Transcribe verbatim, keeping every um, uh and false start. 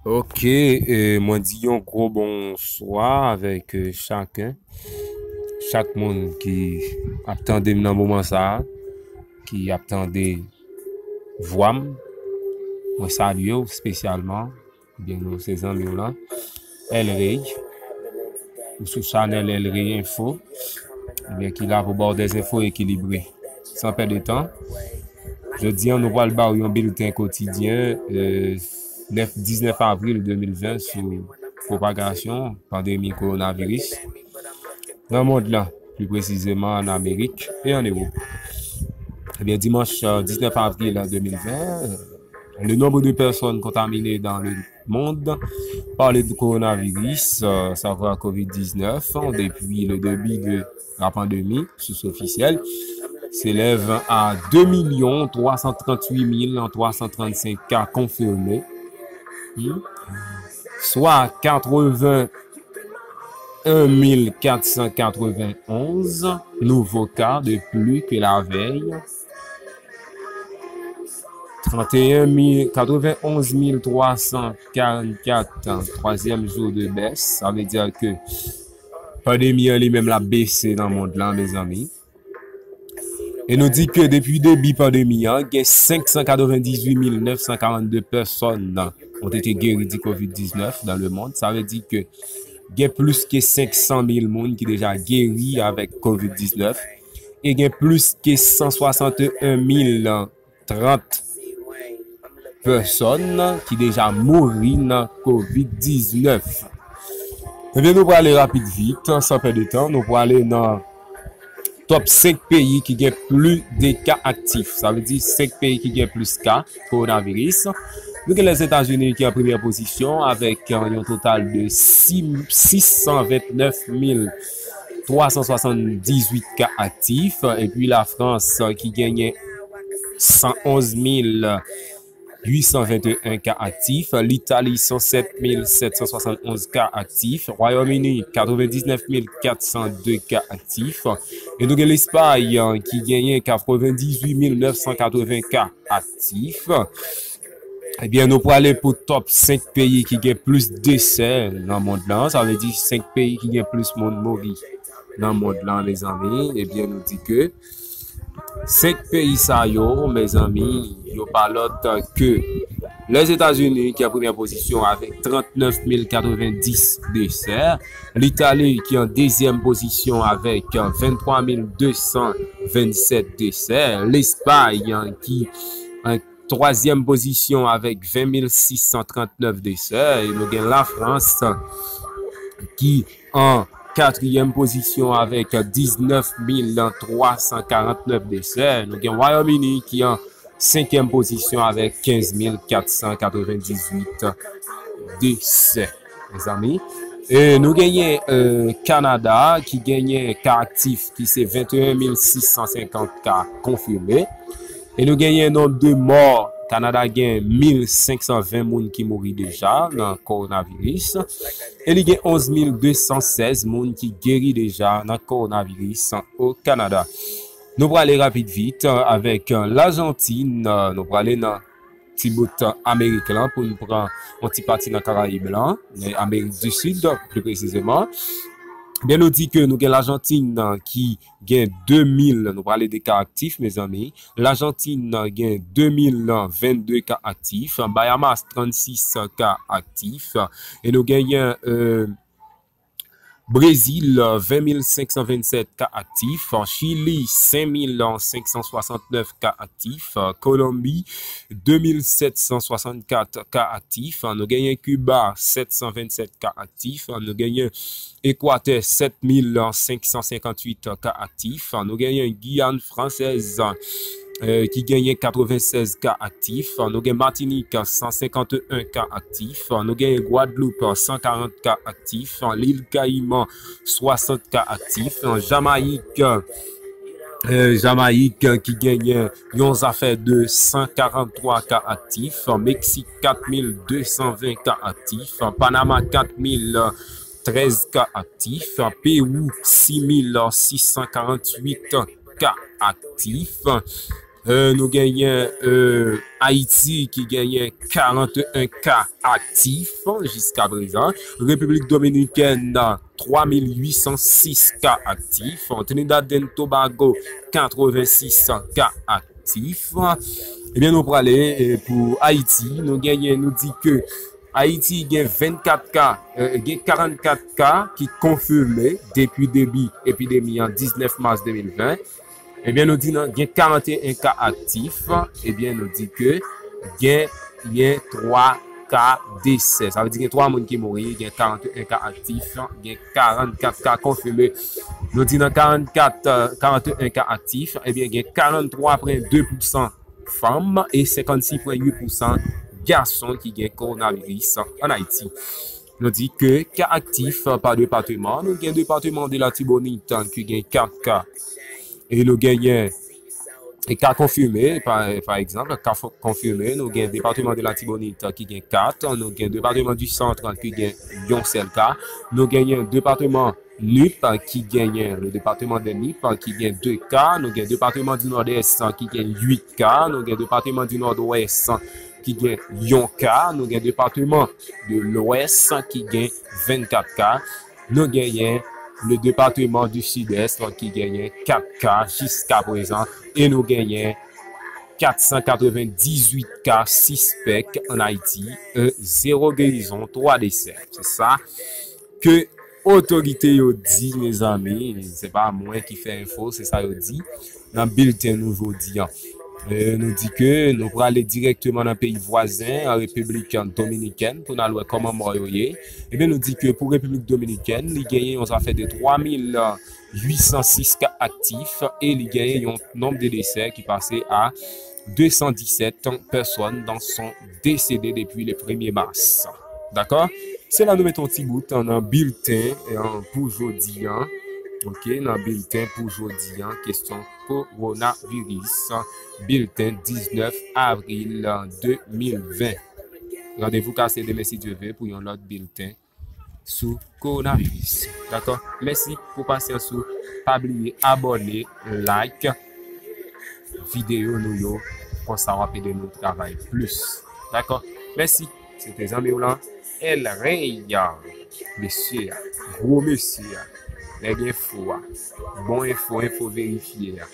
Ok, e, mwen di yon gwo bonswa avèk, e, chaken. Chak moun ki ap tande m nan moman sa a, ki ap tande vwa m, mwen salye w espesyalman. Ebyen, nou se zanmi w lan, El Rey. Ou sou chanèl El Rey Info. Ebyen, ki la pou ba w dè enfo ekilibre. San pèdi tan, jodi a, nou pral ba w yon bilten kotidyen, e, nèf, diznèf avril de mil ven sou pwopagasyon pandemi kowonaviris nan mond lan, pli presizeman an Amerik e an Ewòp. Ebyen, dimanch, e, diznèf avril de mil ven, le nombre de personnes contaminées dans le monde par le coronavirus, euh, savoir covid dix-neuf, depuis le début de la pandémie, source officielle, s'élève à deux millions trois cent trente-huit mille trois cent trente-cinq cas confirmés, hmm, soit quatre-vingt-un mille quatre cent quatre-vingt-onze nouveaux cas de plus que la veille. Trente et un mille, quatre-vingt-onze mille trois cent quarante-quatre, troisième jour de baisse. Sa vle di ke pandemi an li menm l ap bese nan mond lan, mezanmi. E nou di ke depi debi pandemi an, gen cinq cent quatre-vingt-dix-huit mille neuf cent quarante-deux personnes ont été guéries du covid dix-neuf dans le monde. Sa vle di ke gen plis ke cinq cent mille moun ki deja geri avèk covid dix-neuf. E gen plis ke cent soixante et un mille trente pèsòn ki deja mouri nan covid dix-neuf. Ebyen, nou prale rapid vit, san pèdi tan, nou prale nan top senk peyi ki gen plis de ka aktif. Sa vle di senk peyi ki gen plis ka kowonaviris. Nou gen Lèzetazini ki an premyè pozisyon avèk, e, yon total de sis san vennèf mil twa san swasanndizwit ka aktif. Epi Lafrans, e, ki genyen san onz mil uit san venteyen ka aktif. Litali, san sèt mil sèt san swasann onz ka aktif. Wayòm Ini, katrevendiznèf mil kat san de ka aktif. E nou gen Lespay, e, ki genyen katrevendizuit mil nèf san katreven ka aktif. Ebyen, nou prale pou top senk peyi ki gen plis desè nan mond lan. Sa vle di senk peyi ki gen plis moun mouri nan mond lan, mezanmi. Ebyen, nou di ke senk peyi sa yo, mezanmi, yo pa lòt ke Lèzetazini ki an premyè pozisyon avèk trannèf mil katrevendis desè, Litali ki an dezyèm pozisyon avèk venntwa mil de san vennsèt desè, Lespay ki an twazyèm pozisyon avèk ven mil sis san trannèf desè, e nou gen Lafrans ki an katriyèm pozisyon avèk diznèf mil twa san karannèf desè. Nou gen Wayòm Ini ki an senkyèm pozisyon avèk kenz mil kat san katrevendizuit desè, mezanmi. E nou genyen, e, Kanada ki genyen ka aktif ki se venteyen mil sis san senkant ka konfime. E nou genyen nonb de mò. Kanada gen mil senk san ven moun ki mouri deja nan kowonaviris. E li gen onz mil de san sèz moun ki geri deja nan kowonaviris o Kanada. Nou prale rapid vit, e, avèk, e, Lajantin, e, nou prale nan ti bout, e, Amerik lan pou n pran yon ti pati nan Karayib lan, e, Amerik di Sid, pli presizeman. Ebyen, nou di ke nou gen Lajantin, e, ki gen de mil, nou prale de ka aktif, mezanmi. Lajantin, e, gen de mil vennde ka aktif. Bayamas, trannsis ka aktif. E nou genyen, e, Brezil, ven mil senk san vennsèt ka aktif. Chili, senk mil senk san swasantnèf ka aktif. Kolonbi, de mil sèt san swasannkat ka aktif. Nou genyen Kiba, sèt san vennsèt ka aktif. Nou genyen Ekwatè, sèt mil senk san senkantuit ka aktif. Nou genyen Giyàn Fransèz, e, ki genyen katrevensèz ka aktif. Nou gen Matinik, san senkanteyen ka aktif. Nou genyen Gwadloup, san karant ka aktif. Lil Kayiman, swasant ka aktif. Jamayik, e, Jamayik ki genyen yon zafè de san karanntwa ka aktif. Meksik, kat mil de san ven ka aktif. Panama, kat mil trèz ka aktif. Pewou, sis mil sis san karantuit ka aktif. Euh, nou genyen euh, Ayiti ki genyen karant e en ka aktif jiska prezan. Repiblik Dominikèn, twa mil uit san sis ka aktif. Trinidad and Tobago, katrevensis ka aktif. Ebyen, nou prale eh, pou Ayiti. Nou genyen, nou di ke Ayiti gen vennkat ka, eh, gen karannkat ka ki konfime depi debi epidemi an diznèf mas de mil ven. Ebyen, nou di nan gen karant e en ka aktif. Ebyen, nou di ke gen, gen twa ka desè. Sa vle di gen twa moun ki mouri, gen karant e en ka aktif, gen karannkat ka konfime. Nou di nan karannkat, eh, karant e en ka aktif, ebyen, gen karanntwa pwen de pousan fanm e senkannsis pwen uit pousan gason ki gen kowonaviris an Ayiti. Nou di ke ka aktif pa depatman, nou gen depatman de Latibonit ki gen kat ka. E nou genyen e ka konfime, pa, pa egzanp, ka fo- konfime, nou gen depatman de Latibonit ki gen kat, nou gen depatman di Sant ki gen yon sèl ka, nou genyen depatman Nip ki genyen, le depatman de Nip ki gen de ka, nou gen depatman di Nòdès ki gen uit ka, nou gen depatman di Nòdwès ki gen yon ka, nou gen depatman de Lwès ki gen vennkat ka, nou genyen le depatman di Sidès ki genyen kat ka jiska prezan, e nou genyen kat san katrevendizuit ka sispèk an Ayiti, e zewo gerizon, twa desè. Se sa ke otorite yo di, mezanmi, se pa mwen ki fè enfo, se sa yo di nan bilten nou jodi an. E nou di ke nou prale dirèkteman nan peyi vwazen, an Repiblik Dominikèn, pou n al wè kòman mò yo ye. Ebyen, nou di ke pou Repiblik Dominikèn, li genyen yon zafè de twa mil uit san sis ka aktif e li genyen yon nonb de desè ki pase a de san disèt pèsòn dan son desede depi le premye mas. Dakò? Se la nou mete yon ti bout nan bilten eh, pou jodi an. Ok, nan bilten pou jodi an, kesyon kowonaviris, bilten diznèf avril de mil ven. Randevou kase demen si Dye ve pou yon lòt bilten sou kowonaviris. Dakò? Mèsi pou pasyans ou. Pa bliye abòne, like videyo nou yo. Konsa w ap ede nou travay plis. Dakò? Mèsi. Se te zanmi w lan, El Rey. Mesye a, gwo mesye a, nèg enfo a, bon enfo, enfo verifye a.